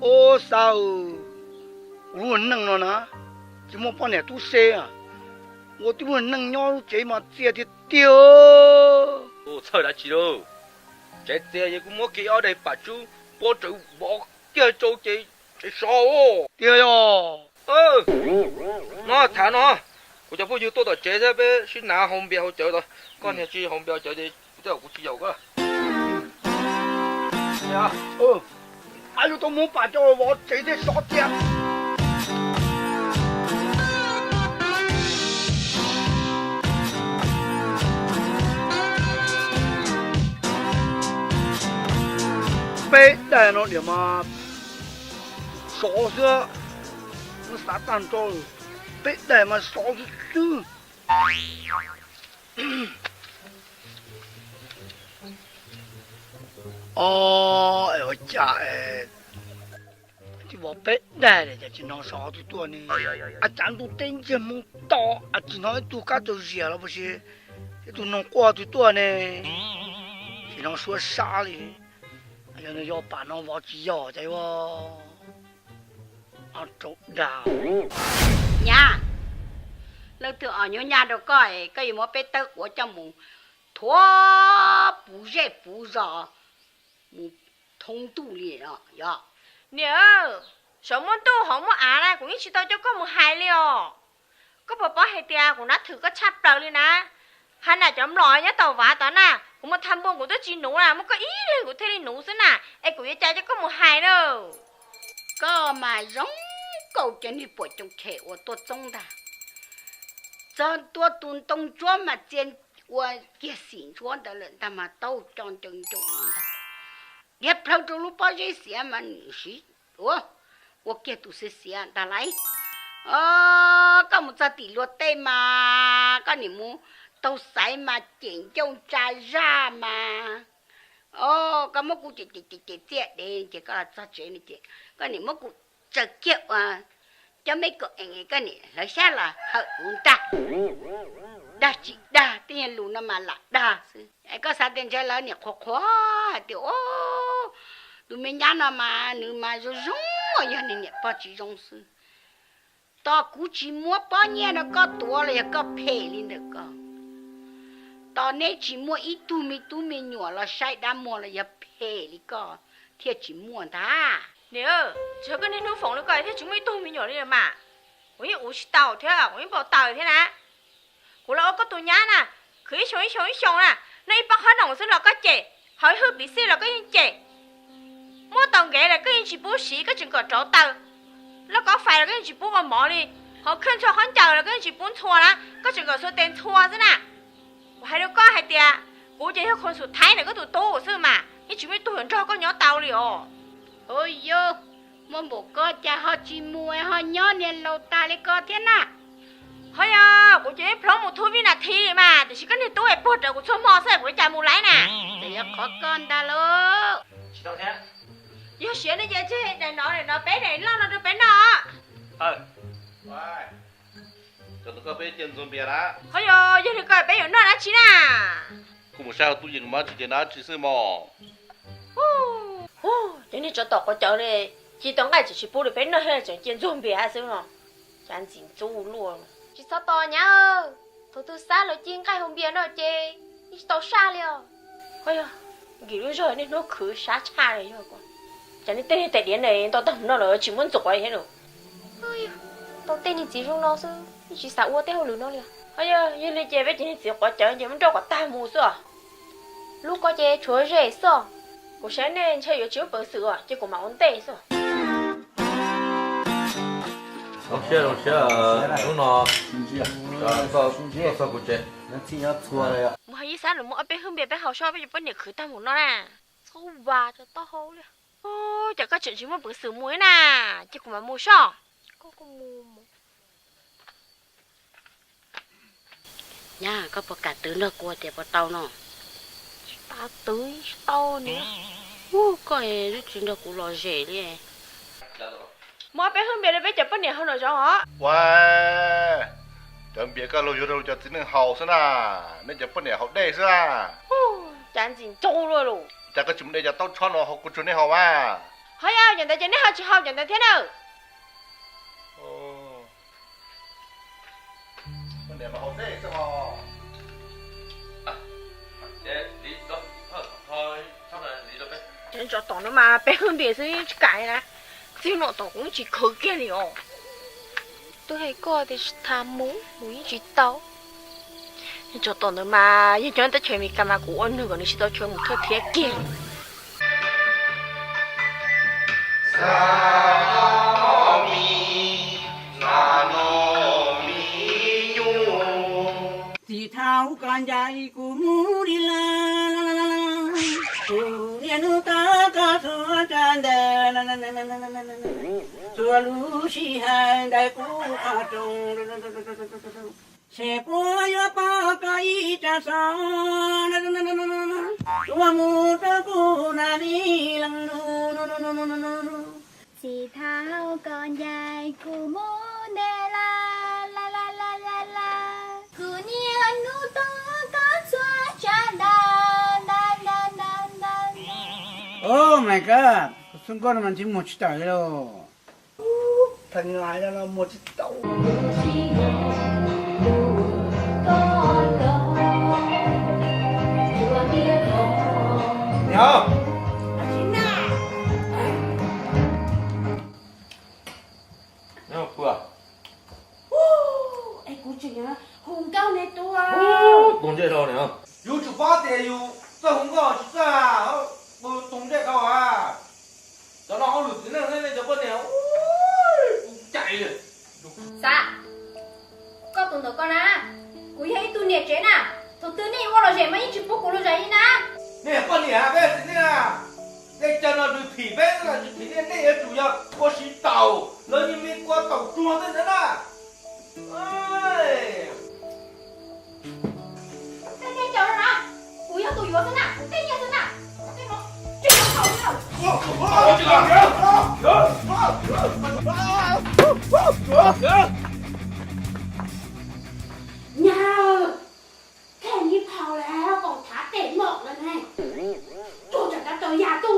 Ua xav, kuv lub neej no na, tsis muaj poj niam tub se, ua tib lub neej nyob lub tsev mas txias tiag tiag. Txhawj dab tsi lauj? Tsev txias ces kuv muab kiag ob daim pam tsub pob rawv vov kiag rau ces tsev sov. Tiag yog? No tham no, kuv cov phooj ywg tuaj tom tsev thiab peb sib hnav haus npias haus cawv tod, koj niag tsis haus npias haus cawv ces kuv tej zaum kuv tsis yaum koj. Ab, yuav tau muab pam coj los vov tsev thiab sov tiag. Peb daim no diam mas sov xwb, muab xav tag nrho, peb daim mas sov xwb xwb. Os, es ua cas tsis vov peb daim li cas tsis hnov sov twg tuaj ne? Ab, cas ntuj teb ntsiag moo to, ab, tsis hnov ib tug kab tsaus zias los puas tsis ib tug noog quaj twg tuaj ne? Tsis hnov suab sab li. Yog nws yog pam no vov tsis yog cas yuav ob rau dag. Nyab, leej twg os nyob nyab rau koj es koj yuav muab peb tawb quav coj mus thuav puv zej puv zos mus thoob ntuj li os yog? Niam, saum muaj ntuj hauv muaj av na, kuv yeej tsis tau coj koj mus hais li os. Koj puas paub hais tias kuv nab thwm koj tshaj plaws li na. Hab na cov mlom nyob tau vav tod na, kuv mus thaj npua kuv twb tsis nuv na, muaj koj ib leeg kuv thiaj li nuv xwb na, es kuv yuav cas coj koj mus hais na. Koj mas zoo nkaus cov niag puam coom chem uas tuaj txoob ntag, txog ntua tus ntoo ntsuab mas txia ua kiag xim ntsuab ntawd lawm ntag mas tau co nco nco ntag. Dhia plhaw rau lub pob zeb xiav mas nim siv ua kiag tus xiav xiav ntag lauj. Koj mus txog tim luag tej mas koj nim mus taug xaiv mas cem ncauj tsa zaj mas, koj muab kuv cem cem cem txiaj dev ces koj los txog tsev no ces koj nim muab kuv tsaws kiag ua cov me kaum ees, koj nim hlawv xyab los hawm kuv ntag. Dag tsis dag, tej lus no mas lam dag xwb. Koj xav tias ntshe lawv nim qhuas qhuas hais tias, tus me nyab no mas nws mas zoo zoo, yog nws niam pog tsis zoo xwb. Tos kuv tsis muab pob nyiaj no koj tuav los yog koj phem li ntawm ko. Tos neb tsis muaj ib tug me tub me nyuam los saib dab muag los yog phem li koj thiaj tsis muaj ntag. Niam, tsis yog koj niaj hnub foom li ko thiaj tsis muaj ib tug me nyuam li mas. Kuv yeej ua tsis tau thiab kuv yeej npau taws thiab na. Kuv los ua koj tus nyab na, khwv ib xyoo ib xyoo ib xyoo na, noj ib pob qhob noom xwb los koj cem, haus ib hwj piv xij los koj yeej cem. Muab tau nkev los koj yeej tsis pub siv, koj tseem kom rauv taws. Lauj kaub fais los koj yeej tsis pub ua mov li, hauv khwj ntxhua khaub ncaws los koj yeej tsis pub ntxhua na, koj tseem kom xuas tes ntxhua xwb na. Kuv hais rau koj hais tias, kuv ces yog khuv xum thaib ntawm koj tus tub xwb mas, yeej tsis muaj ib tug yuav nrog koj nyob tau li os. Ua yog, muaj npaum ko cas ho tsis mus ho nyob niag laus tag li ko thiab na. Ho yog, kuv ces yeej plhov mus thub vij nas thi li mas, tiam sis koj niag tub es puag rawv kuv txhua hmo xwb kuv ua cas mus laib na. Ces yog qhov koj ntag lauj. Yog siav ne ces tseg daim no, daim no peb daim loj no rau peb noj. Cov tus koj peb cia ntxuag npias na. Ho yog, yog li ko peb yuav noj dab tsi na? Kuv mus saib hauv tub yees mas tsis ces dab tsi xwb mog. Cov niag tsov tom quav cawv ne, ci tau nqaij tseem tsis pub li peb noj thiab tseem cia ntxuag npias xwb no. Cas ntxim ntxub luaj. Tsis txhob tos nyab, thaum twg xav lawv ci nqaij hauv npias no ces yeej tsis tau saj li os. Ho yog, nkim lub zog niaj hnub khwv sab tshaj li yog ko. Cas niaj tej niag tais diav ne nto tag mus no lawm tsis muab ntxuav thiab lawm. Tau tej niag txiv zoo no xwb yeej tsis xav ua tej hauj lwm no li. Ho yog, yog li ces peb cov niag txiv quav cawv ces muab nrauj kom tag mus xwb os. Lub ko ces tshuav ze xwb os. Kuv saib nej ntshe yuav tsis muaj peev xwm os ces kuv mam ua ntej xwb os. Zoo siab zoo siab, hnub no tuaj txog kuv tsev. Mus hais Yij Xab los muab ob peb hwj npias peb haus soj peb cov poj niam khwv tag mus no na. Txhob vas cov taub hau li. Cas koj tseem tsis muaj peev xwm mus li na, ces kuv mam mus soj. Nyab, koj puas kam twv nrog kuv tias puas tau no? Tsis tas twv tsis tau ni. Ub, koj twb tsis nrog kuv lom zem li. Muab peb hwj npias rau peb cov poj niam haus nram zoov os. Ua, cov npias koj luag yuav rau cov txiv neej haus xwb na, nej cov poj niam haus dej xwb na. Cas ntxim ntxub luaj lus. Cas koj tsis mus de cov taub tshob no haus kuv tsuag nej haus mas. Ho yog cov ntawd ces nej ho tsis haus cov ntawd thiab na. Cov tsov tom no mas peb hwj npias xwb tsis kam na. Txij no tom kuv tsis khwv kiag li os. Twb hais koj tias tsis tham mus, mus yeej tsis tau. Tsov tom ntawd mas yog cov teb chaws Amelikas mas kuv ua nws kom nws tsis tau chaw mus thawj thiab kiag. Txiv thaub koj ncaim kuv mus li lawm, kuv niaj hnub tos koj txhua tsav ntawm, txhua lub sij hawm ntawm kuv qhov rooj, ces puas yuav pom koj ib tsam xov, tuaj mus rau kuv na li leej lus. Txiv thaub koj ncaim kuv mus ntev lawm, kuv niaj hnub tos koj txhua tsav ntawm, ntawm, ntawm, ntawm, ntawm, ntawm. Ub, Maiv Kab, kuv xub nkauj no mas ntsej muag tsis tawm li lauj. Thaum ub no muag tsis tau. Niam, nyob puas? Es kuv tseem hu nkauj ne tus. Tus ntsej dhau niam. Yus tsis paub tias yus txawj hu nkauj tsis txawj, tus ntsej dhau a. Cov no hauj lwm txiv neej ne cov poj niam, kuv cais li. Xav, koj tus ntawm koj na, kuv yog ib tug niam tsev na, thaum twg nej ua lom zem mas yeej tsis pub kuv lom zem li na. Nej poj niam peb txiv neej, nej cov no nws phim peb los tsis phim nej, nej yuav tsum yog ua siv taus, lawv yeej me kua taus tsuag xwb ntawd na. Tej nyiaj cov no na, kuv yog tus yuav xwb na, kuv tej nyiaj xwb na. Tej no tsis tau haus li lawm. Nyab, kheej ib phau lawm, kaum thav tej mom lawm ne. Tuaj tsam kab tau yam tuaj